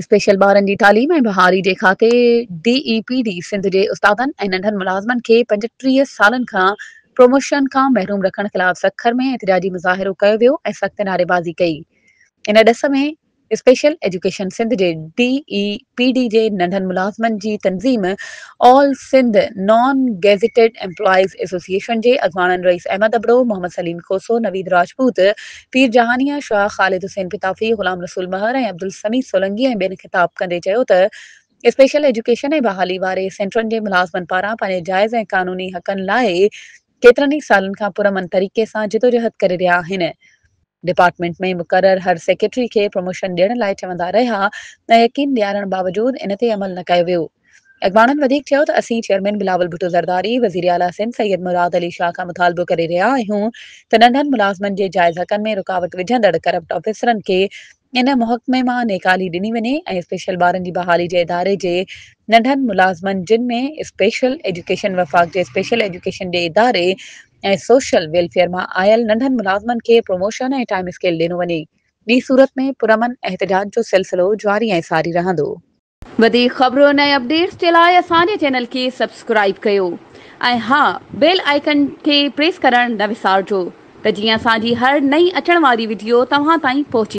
Special ٻارن جي تعليم ۽ بحالي جي کاتي ڊي اي پي ڊي سنڌ جي استادن ۽ ننڍن ملازمن کي 35 سالن کان پروموشن کان محروم رکڻ خلاف سکر ۾ احتجاجي مظاهرو ڪيو ويو ۽ سخت نعريبازي ڪئي. ان ڏس ۾ اسپيشل ايجوڪيشن سنڌ جي ڊي اي پي ڊي جي ننڍن ملازمن جي تنظيم all Sindh non gazetted employees association جي اڳواڻن رئيس احمد ابڙو، محمد سليم کوسو، نويد راجپوت، پير جهانيان شاهه، خالد حسين پتافي، غلام رسول مهر ۽ عبدالسميع سولنگي ۽ ٻين خطاب ڪندي چيو ته اسپيشل ايجوڪيشن ۽ بحالي واري سينٽرن جي ملازمن پاران پنهنجي جائز ۽ قانوني حقن لاء ڪيترن ئي سالن کان پرامن طريقي سان جدوجهد ڪري رهيا آهن. ڊپارٽمينٽ ۾ مقرر هر سيڪريٽري کي پروموشن ڏيڻ لاء چوندا رهيا ۽ يقين ڏيارڻ باوجود ان تي عمل نه ڪيو ويو. اڳواڻن وڌيڪ چيو ته اسين چيئرمين بلاول ڀٽو زرداري، وزيراعليٰ سنڌ سيد مراد علي شاهه کان مطالبو ڪري رهيا آهيون ته ننڍن ملازمن جي جائز حقن ۾ رڪاوٽ وجهندڙ ڪرپٽ آفيسرن کي ان محڪمي مان نيڪالي ڏني وڃي ۽ اسپيشل ٻارن جي بحالي جي اداري جي ننڍن ملازمن جن ۾ اسپيشل ايجوڪيشن وفاق جي اسپيشل ايجوڪيشن جي اداري ۽ سوشل ويلفيئر مان آيل ننڍن ملازمن کي پروموشن ۽ ٽائيم اسڪيل ڏنو وڃي ٻي صورت ۾ پرامن احتجاج جو سلسلو جاري ۽ ساري رهندو. وڌيڪ خبرن ۽ اپڊيٽس جي لاء اسان جي چينل کي سبسڪرائيب ڪيو ۽ ها بيل آئيڪن کي پريس ڪرڻ نه وسارجو ته جيئن اسان جي هر نئين اچڻ واري وڊيو توهان تائين پهچي.